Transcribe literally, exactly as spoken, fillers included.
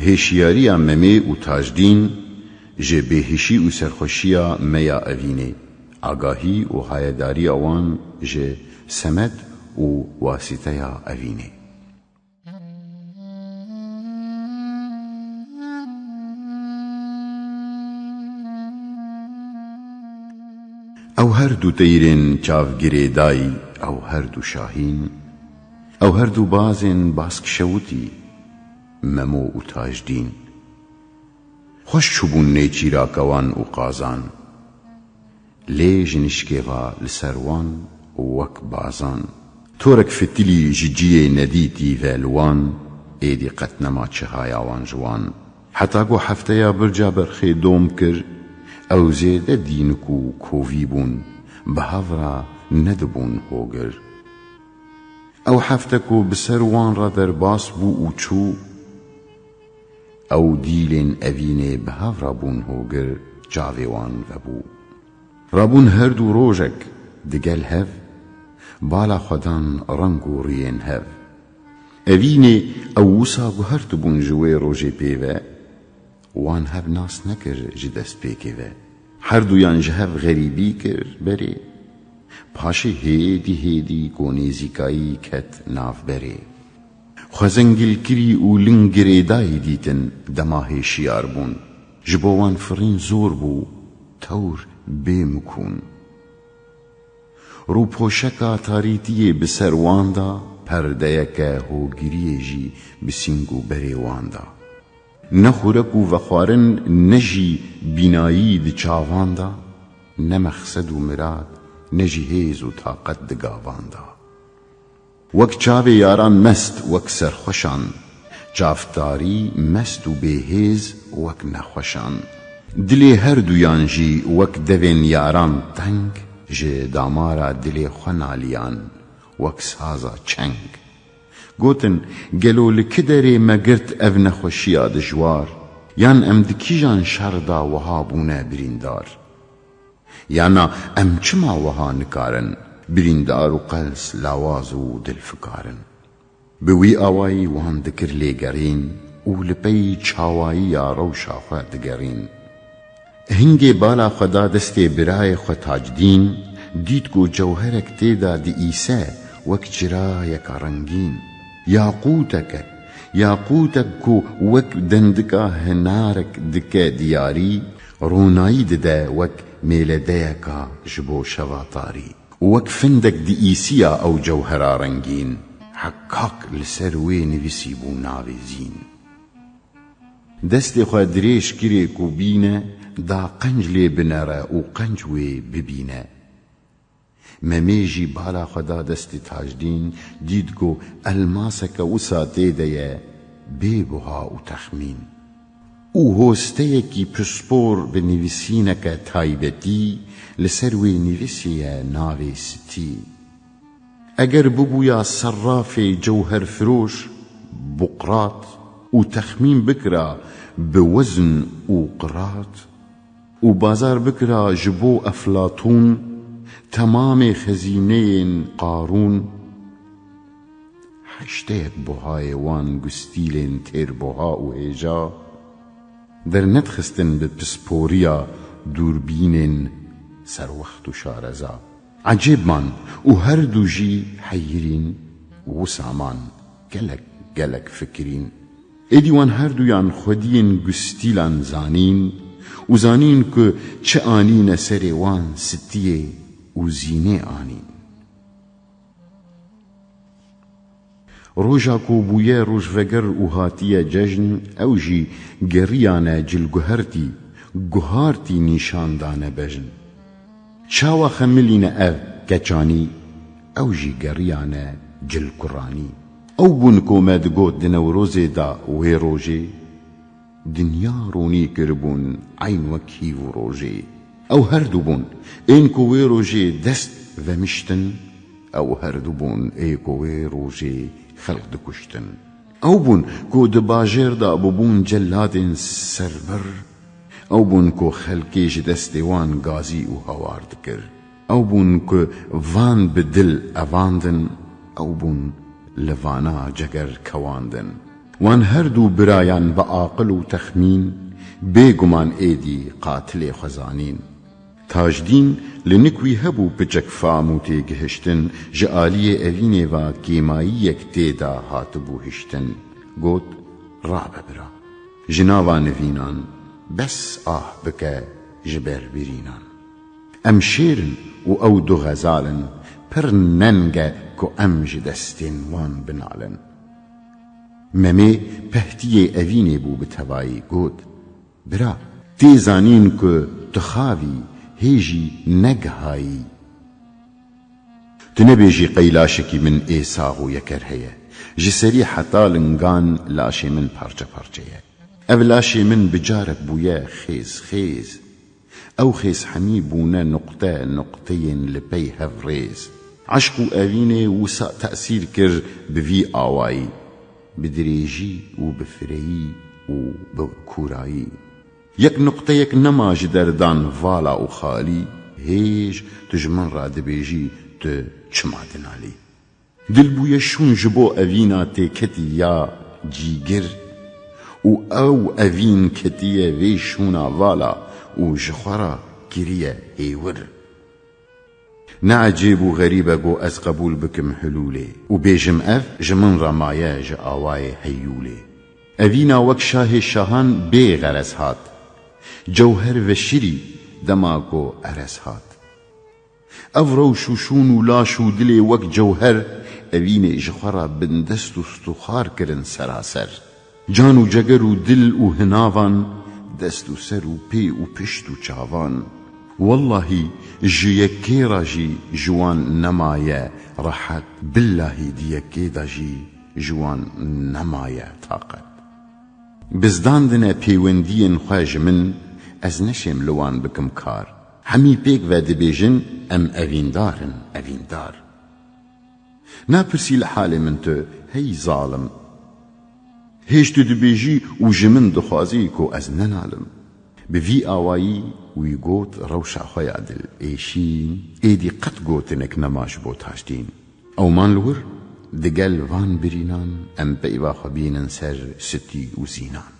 Hêşiyariya Memê û Tajdîn ji bêhişî û serxweşiya me ya evînê, agahî û hayedariya wan ji Semed û wasîteya evînê. Ew her du teyrên çav girêdayî, ew her du şahîn, ew her du bazên bask şewitî, Memo û Tajdîn. Xweş çûbûn nêçîrake wan û qazan. Lê ji nişkê ve li ser wan wek bazan. Torek fitilî ji ciyê nedîtî ve li wan, êdî qet nema çihaya wan ji wan. Heta ku hefteya birca berxê dom kir, ew zêde dînik û kovî bûn, bi hev re nedibûn hogir. Ew hefte ku bi ser wan re derbas bû û çû, ew dîlên evînê bi hev re bûn hogir, çavê wan vebû. Rabûn her du rojek digel hev, bala xwe dan reng û riyên hev. Evînê ew wisa guhertibûn ji wê rojê pê ve, wan hev nas nekir ji destpêkê ve. Her duyan ji hev xerîbî kir berê. Paşê hêdî hêdî ku nêzîkayî ket navberê. Xwe zengilkirî û ling girêdayî dîtin dema hêşiyar bûn. Ji bo wan firîn zor bû, tewr bê mikûn. Rûpoşeka tarîtiyê bi ser wan da, perdeyeke hogiriyê jî bi sîng û berê wan da. Ne xurek û vexwarin, ne jî bînayî di çavan da, ne mexsed û mirad, ne jî hêz û taqet di gavan da. Wek çavê yaran mest, wek serxweşan, çavtarî mest û bêhêz wek nexweşan. Dilê her duyan jî wek devên yaran teng, ji damara dilê xwe naliyan, wek saza çeng. Gotin, gelo li ki derê me girt ev nexweşiya dijwar? Yan em di kîjan şer de wiha bûne birîndar? Yana em çima wiha nikarin, birîndar û qels, lawaz û dilfikar in? Bi wî awayî wan dikir lêgerîn û li pey çawayiya rewşa xwe digerîn. Hingê bala xwe da destê birayê xwe Tacdîn, dît ku cewherek tê de diîse wek çirayeka rengîn. Yaqûteke, yaqûtek ku wek dendika hinarek dike diyarî, ronayî dide wek mêledeyeka ji bo şeva tarî. Wek findek diîsiya ew cewhera rengîn, Hekkak li ser wê nivîsîbû navê Zîn. Destê xwe dirêj kirê ku bîne, da qenc lê binere û qenc wê bibîne. Memê jî bala xwe da destê Tacdîn, dît ku elmaseke wisa tê de ye, bê buha û texmîn. Û hosteyekî pispor bi nivîsîneke taybetî li ser wê nivîsiye navê Sitî. Eger bibûya serrafê cewherfiroş Buqrat û texmîn bikira bi wezn û qirat, û bazar bikira ji bo Eflatûn temamê xezîneyên Qarûn, heşteyek buhayê wan gustîlên têrbuha û hêja dernedxistin bi pisporiya dûrbînên serwext û şareza. Ecêb man û her du jî heyirîn, wisa man gelek gelek fikirîn. Êdî wan her duyan xwediyên gustîlan zanîn û zanîn ku çi anîne serê wan Sitiyê û Zînê anîn. Roja ku bûye rojveger û hatiye cejn, ew jî geriyane cilguhertî, guhartî nîşan dane bejn. Çawa xemilîne ev keçanî, ew jî geriyane cilkuranî. Ew bûn ku me digot di Newrozê de wê rojê, dinya ronî kiribûn eyn wek hîv û rojê. Ew her du bûn, ên ku wê rojê dest vemiştin, ew her du bûn, ê ku wê rojê xelk dikuştin. Ew bûn ku di bajêr de bûbûn celadên serbir, ew bûn ku xelkê ji destê wan gazî û hawar dikir. Ew bûn ku van bi dil evandin, ew bûn li vana ceger kewandin. Wan her du birayan bi aqil û texmîn, bêguman êdî qatilê xwe zanîn. Tajdîn li nik wî hebû piçek fam û têgihiştin, ji aliyê evînê ve kêmayiyek tê de hatibû hiştin. Got, rabe bira, ji nava nivînan bes ah bike ji ber birînan. Em şêr in û ew du xezal in, pir neng e ku em ji destên wan binalin. Memê pehtiyê evînê bû bi tevayî, got, bira, tê zanîn ku tu xav î, hê jî negihayî. Tu nebêjî qey laşekî min ê sax û yeker heye. Ji serî heta lingan laşê min parçe parçe ye. Ev laşê min bi carek bûye xêz xêz. Ew xêz hemî bûne nuqte nuqteyên li pey hev rêz. Eşq û evînê wisa tesîr kir bi vî awayî, bi dirêjî û bi fireyî û bi kûrayî. Yek nuqteyek nema ji derdan vala û xalî, hêj tu ji min re dibêjî tu çima dinalî. Dil bûye şûn ji bo evîna têketî ya cîgir û ew evîn ketiye vê şûna vala û ji xwe re kiriye hêwir. Ne ecêb û xerîb e ku ez qebûl bikim hilûlê û bêjim ev ji min re maye ji awayê heyûlê. Evîna wek şahê şahan bê xerez hat. Cewher veşirî dema ku erez hat. Ev rewş û şûn û laş û dilê wek cewher, evînê ji xwe re bindest û stûxar kirin seraser. Can û ceger û dil û hinavan, dest û ser û pê û pişt û çavan. Wellahî ji yekê re jî ji wan nemaye rehet, billahî di yekê de jî ji wan nemaye taqet. Bizdandine pêwendiyên xwe ji min, ez neşêm li wan bikim kar. Hemî pêk ve dibêjin, em evîndar in, evîndar. Napirsî li halê min tu, hey zalim. Hêj tu dibêjî û ji min dixwazî ku ez nenalim. Bi vî awayî wî got rewşa xwe ya dil êşîn, êdî qet gotinek nema ji bo Tajdîn. Ew man li wir, digel van birînan em peyva xwe bînin ser sitî û zînan.